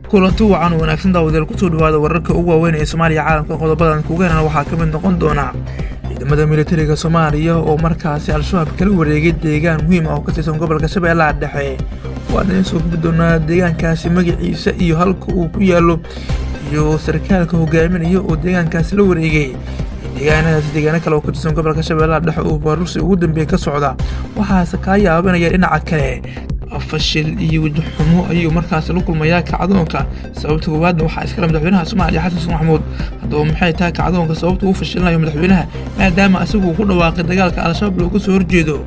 Kulanti wacan wanaagsan daawadayaal, kusoo dhawaada wararka ugu waaweyn ee Soomaaliya, caalamka. Qodobadan kuga helan waxaa ka mid noqon doona ciidamada militariga Soomaaliya oo markaasi Al-Shabaab kala wareegay deegaan muhiim ah oo ka tirsan gobolka Shabeellaha Dhexe. Waan idiin soo gubi doonaa deegaankaasi magaciisa iyo halka uu ku yaallo iyo sarkaalka hogaaminaya oo deegaankaasi la wareegay. Deegaanadaasi, deegaano kale oo ka tirsan gobolka Shabeellaha Dhexe uu baruursi ugu dambeeyey ka socda. Waxaase kaa yaabinaya dhinaca kale, fashil iyo wajixumo ayuu markaasi la kulmayaa kacdoonka. Sababta koowaadna waxaa iskale madaxweynaha Soomaaliya, Xasan Sheekh Maxamuud. Haddaba maxay tahay kacdoonka sababta uu fashilinayo madaxweynaha, maadaama isagu ku dhawaaqay dagaalka Al-Shabaab looga soo horjeedo?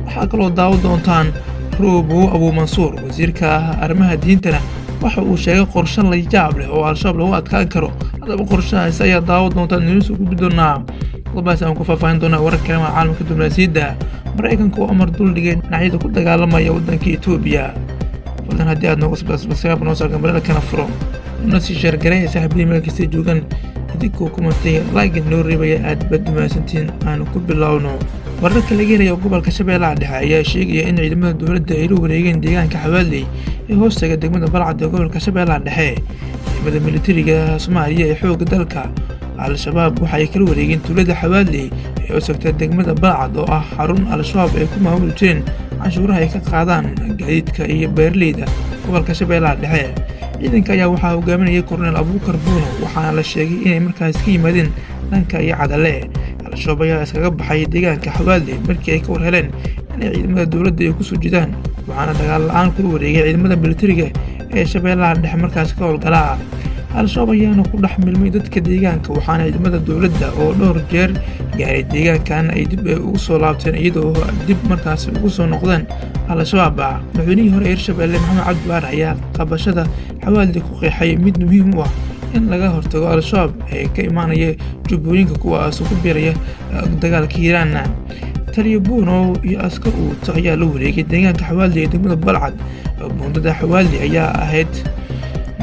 Waxaa kaloo daawo doontaan Roobow Abuu Mansuur, wasiirka arrimaha diintana, waxa uu sheegay qorshe la yaab leh oo Al-Shabaab loogu adkaan karo. Haddaba qorshahaasi ayaa daawo doontaan, idiin soo gudbi doonaa. Qodobadaas aan ku faahfaahin doonaa warar kale waa caalamka diblomaasiyadda. Maraykanka oo amar duldhigay dhinacyada ku dagaalamaya waddanka Etoobiya. Fadlan haddii aad nooga subscribe noo saar, gambalada kana furo, una sii share gareeya saaxiibadii meel kastay joogaan, idinkoo comment-iga like noo reebaya. Aad baad umahadsantihiin. Aanu ku bilowno. Wararka laga helaya gobolka Shabeellaha Dhexe ayaa sheegaya in ciidamada dowladda ay la wareegeen deegaanka Xawaaley ee hoostaga degmada Balcad ee gobolka Shabeellaha Dhexe. Ciidamada militariga Soomaaliya ee xoogga dalka Al-Shabaab waxa ay kala wareegeen tuulada Xawaaley ee hoostagta degmada Balcad, oo ah xarun Al-Shabaab ay ku maamuli jireen canshuuraha ay ka qaadaan gaadiidka iyo beeraleyda gobolka Shabeellaha Dhexe. Ciidanka ayaa waxaa hogaaminayay Korneel Abuukar Buuno, waxaana la sheegay inay markaas ka yimaadeen dhanka iyo Cadale. Al-Shabaab ayaa iskaga baxay deegaanka Xawaaley markii ay ka war heleen inay ciidamada dowladda ay kusoo jeedaan, waxaana dagaal la-aan kula wareegay ciidamada militariga ee Shabeellaha Dhexe markaas ka howlgalaa. Al-Shabaab ayaana ku dhex milmay dadka deegaanka, waxaana ciidamada dowladda oo dhowr jeer gaaray deegaankan ay dib ugu soo laabteen, iyadoo dib markaasi ugu soo noqdeen Al-Shabaab. Madaxweynihii hore ee Hirshabelle, Maxamed Cabdi Waare, ayaa qabashada Xawaaldi ku qeexay mid muhiim u ah in laga hortago Al-Shabaab ee ka imaanaya Jubbooyinka, kuwaas ku biiraya dagaalka Hiiraanna. Taliya Buunow iyo askar uu wato ayaa la wareegay deegaanka Xawaaldi ee degmada Balcad. Buundada Xawaaldi ayaa ahayd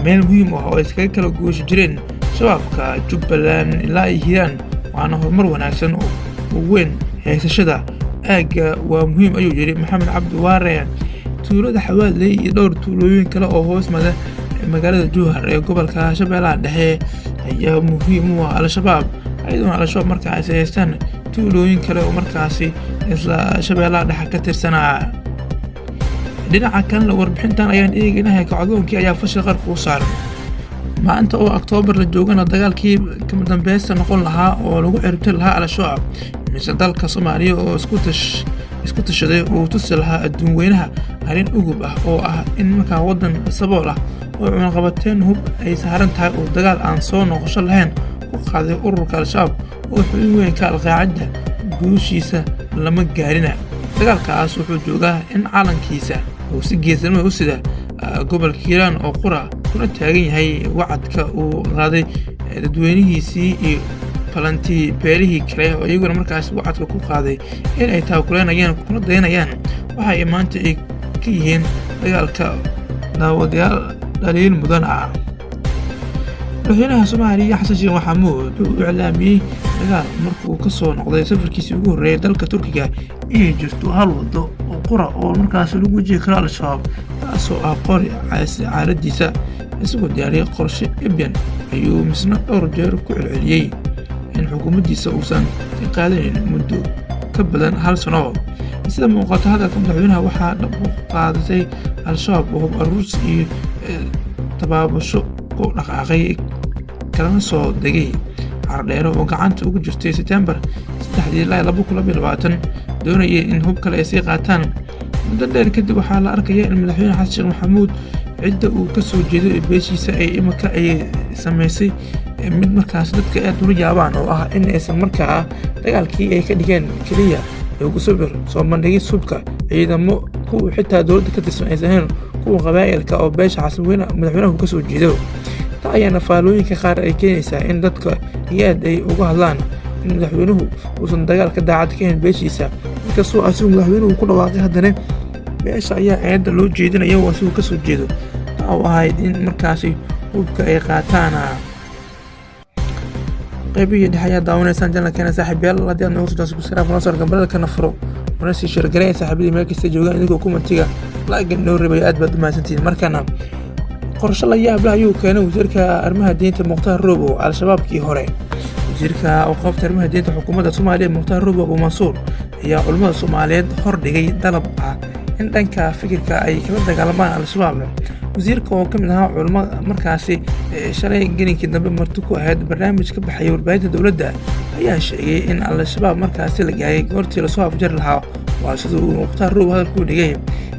meel muhiim ah oo ay iskaga kala gooshi jireen Shabaabka Jubbaland ilaa ay Hiiraan, waana horumar wanaagsan oo weyn. Haysashada aagga waa muhiim, ayuu yidhi Maxamed Cabdi Waare. Tuulada Xawaaley iyo dhowr tuulooyin kale oo hoos mada magaalada Jowhar ee gobolka Shabeellaha Dhexe ayaa muhiim u ah Al-Shabaab, iyadoona Al-Shabaab markaasi haystaan tuulooyin kale oo markaasi isla Shabeellaha Dhexe ka tirsanaa. Dhinaca kalena, warbixintan ayaan eegaynahay. Kacdoonkii ayaa fashil qarka u saaran. Maanta oo Oktoobar la joogana, dagaalkii kama dambeysta noqon lahaa oo lagu ciribtiri lahaa Al-Shabaab, mise dalka Soomaaliya oo isku tashaday uu tusi lahaa adduun weynaha arrin ugub ah, oo ah in markaa waddan sabool ah oo cunaqabateen hub ay saaran tahay uu dagaal aan soo noqosho lahayn ku qaaday ururka Al-Shabaab oo xubin weyn ka Alqaacida? Guushiisa lama gaarina. Dagaalkaas wuxuu joogaa in calankiisa uu si geesanimo u sida gobolka Hiiraan oo qura, kuna taagan yahay wacadka uu qaaday dadweynihiisii iyo balantii beelihii kale oo iyaguna markaas wacadka ku qaaday in ay taakuleynayaan kuna dayanayaan. Waxa ay maanta ay ka yihiin dagaalka daawadayaal dhaliil mudan ah. Madaxweynaha Soomaaliya, Xasan Sheekh Maxamuud, wuxuu u iclaamiyey dagaal markuu ka soo noqday safarkiisii ugu horreeyay dalka Turkiga inay jirto hal waddo oo qura oo markaas lagu wajihi karo Al-Shabaab, taasoo ah qori caaradiisa. Isagoo diyaariyay qorshe ebyan ayuu misna dhowr jeer ku celceliyey in xukuumaddiisa uusan ka qaadanayn muddo ka badan hal sano. Sida muuqato, hadalka madaxweynaha waxaa dhab u qaadatay Al-Shabaab oo hub aruursi iyo tabaabasho ku dhaqaaqay, kalana soo degay Xardheere oo gacanta ugu jirtay Sebtembar 3-dii ilaa 2022, doonayay in hub kale ay sii qaataan. Muddo dheer kadib, waxaa la arkaya in madaxweyne Xasan Sheekh Maxamuud cidda uu ka soo jeedo ee beeshiisa ay imika ay samaysay mid markaas dadka aad ula yaabaan, oo ah in aysan markaa dagaalkii ay ka dhigeen keliya ugu sabir soo bandhigid hubka ciidamo, kuwa xitaa dowladda ka tirsan aysan ahayn, kuwa qabaa'ilka oo beesha Xasan madaxweynahu ka soo jeedo. Taa ayaana faalooyinka qaar ay keenaysaa in dadka iyo aad ay uga hadlaan in madaxweynuhu uusan dagaal ka daacad ka ahayn beeshiisa. Inkastoo asigu madaxweynuhu ku dhawaaqay, haddana beesha ayaa eedda loo jeedinaya oo asigu kasoo jeedo, taa oo ahayd in markaasi hubka ay qaataan. Qaybihii dhexe ayaa daawanaysaan channel-keena. Saaxiibayaal, haddii aad noogu soo subscribe noo saar, gambalada furo, una sii share gareeya saaxiibadii meel kasta joogaan, idinkoo comment-iga like noo reebaya. Aad baad u mahadsantihiin. Markana Qorshe la yaab leh ayuu keenay wasiirka arrimaha diinta Mukhtaar Robow Al-Shabaabkii hore. Wasiirka awqaafta arrimaha diinta xukuumadda Soomaaliya Mukhtaar Robow Abu Mansuur ayaa culimmada Soomaaliyeed hordhigay dalab ah in dhanka fikirka ay kala dagaalamaan Al-Shabaab. Wasiirka oo ka mid ahaa culimo markaasi shalay gelinkii dambe marti ku ahayd barnaamij ka baxaya warbaahinta dowladda ayaa sheegay in Al-Shabaab markaasi la gaaray goortii lasoo afjari lahaa. Waa sida uu Mukhtaar Robow hadalku dhigay.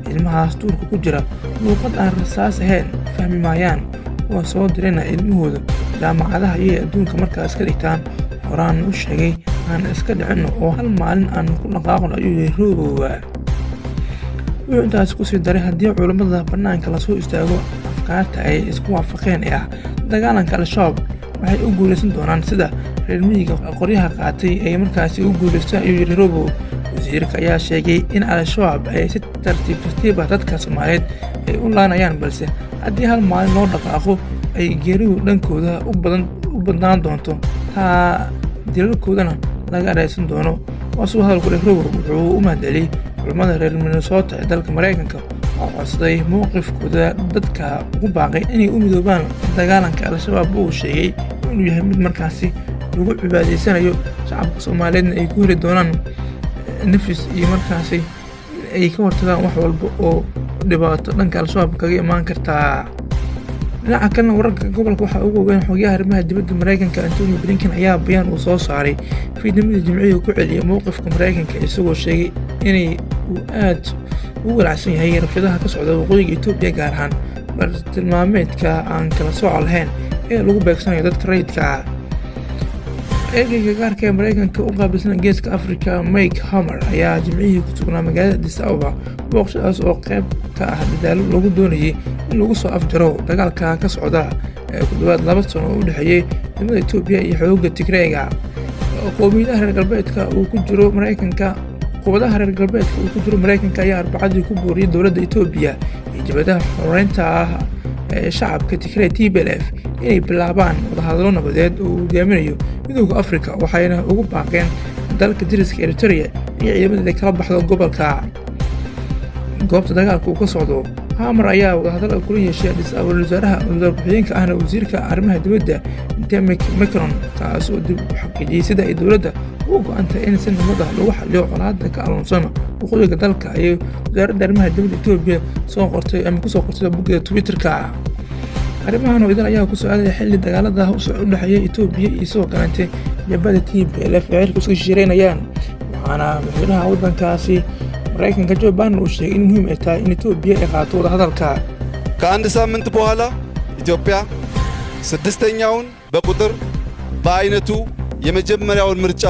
Ilmahaas duurka ku jira luuqad aan rasaas ahayn fahmi maayaan, kuwa soo dirayna ilmahooda jaamacadaha ayay adduunka markaas ka dhigtaan. Horaan u sheegay, aan iska dhicinno oo hal maalin aan ku dhaqaaqno, ayuu yiri Robow. Wuxuu intaas kusii daray haddii culammada bannaanka lasoo istaago afkaarta ay isku waafaqeen ee ah dagaalanka Al-Shabaab, waxay u guulaysan doonaan sida reer miyiga qoryaha qaatay ay markaasi u guulaystaan, ayuu yiri Robow. Wasiirka ayaa sheegay in Al-Shabaab ay si tartiib tartiib ah dadka Soomaaliyeed ay u laanayaan, balse haddii hal maalin loo dhaqaaqo ay geeridu dhankooda u badnaan doonto, taa dilalkoodana laga areysan doono, waa suu hadalku dheh. Robow wuxuu u mahadceliyey culimmada reer Minnesota ee dalka Maraykanka oo codsaday mowqifkooda dadka ugu baaqay inay u midoobaan dagaalanka Al-Shabaab. Uu sheegay inuu yahay mid markaasi lagu cibaadaysanayo, shacabka Soomaaliyeedna ay ku heli doonaan nafis iyo markaasi ay ka hortagaan wax walba oo dhibaato dhanka Al-Shabaab kaga imaan kartaa. Dhinaca kalena, wararka gobolka waxaa ugu ogeyn xogayaha arrimaha dibadda Maraykanka Antony Blinken ayaa bayaan uu soo saaray fiidnimadii Jimcihii ku celiyay mowqifka Maraykanka, isagoo sheegay inay uu aad ugu walacsan yahay rabshadaha ka socda waqooyiga Itoobiya, gaar ahaan bartilmaameedka aan kala sooco lahayn ee lagu beegsanayo dadka rayidka ah. Ergeyga gaarka ee Maraykanka u qaabilsan Geeska Afrika Mike Hammer ayaa Jimcihii ku sugnaa magaalada Addis Ababa, booqashadaas oo qayb ka ah dadaalo lagu doonayay in lagu soo afjaro dagaalka ka socda ee ku dhowaad 2 sano oo u dhexeeyey ciidamada Itoobiya iyo xoogga Tigreega. Qowmiyadaha reer galbeedka uu ku jiro Maraykanka, quwadaha reer galbeedka uu ku jiro Maraykanka ayaa Arbacadii ku booriyey dowladda Itoobiya iyo jabhadaha xoreynta ah ee shacabka Tigrey, TPLF, inay bilaabaan wadahadallo nabadeed oo uu hogaaminayo Midowda Afrika, waxayna ugu baaqeen dalka dariska Eritrea in ciidamadeeda kala baxdo gobolka goobta dagaalka uu ka socdo. Hamer ayaa wadahadal kula yeeshay Addis Ababa wasaaraha wasaar ku-xigeenka ahna wasiirka arrimaha dibadda Demeke Mekonnen, kaas oo dib u xaqiijiyey sida ay dowladda uga go'antahay in si nabad ah lagu xaliyo colaadda ka aloonsan waqooyiga dalka, ayay wasaaradda arrimaha dibadda Itoobiya soo qortay ama kusoo qortay boggeeda Twitterka. Arrimahan oo idan ayaa ku soo aadaya xilli dagaalada u dhexeeya Itoobiya iyo sidoo kaleente jabhada TPLF ay cirka iska shireynayaan, waxaana madaxweynaha waddankaasi Maraykanka Joe Biden uu sheegay in muhiim ay tahay in Itoobiya ay qaato wadahadalka. ከአንድ ሳምንት በኋላ ኢትዮጵያ ስድስተኛውን በቁጥር በአይነቱ የመጀመሪያውን ምርጫ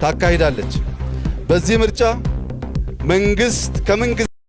ታካሂዳለች። በዚህ ምርጫ መንግስት ከምን ጊዜ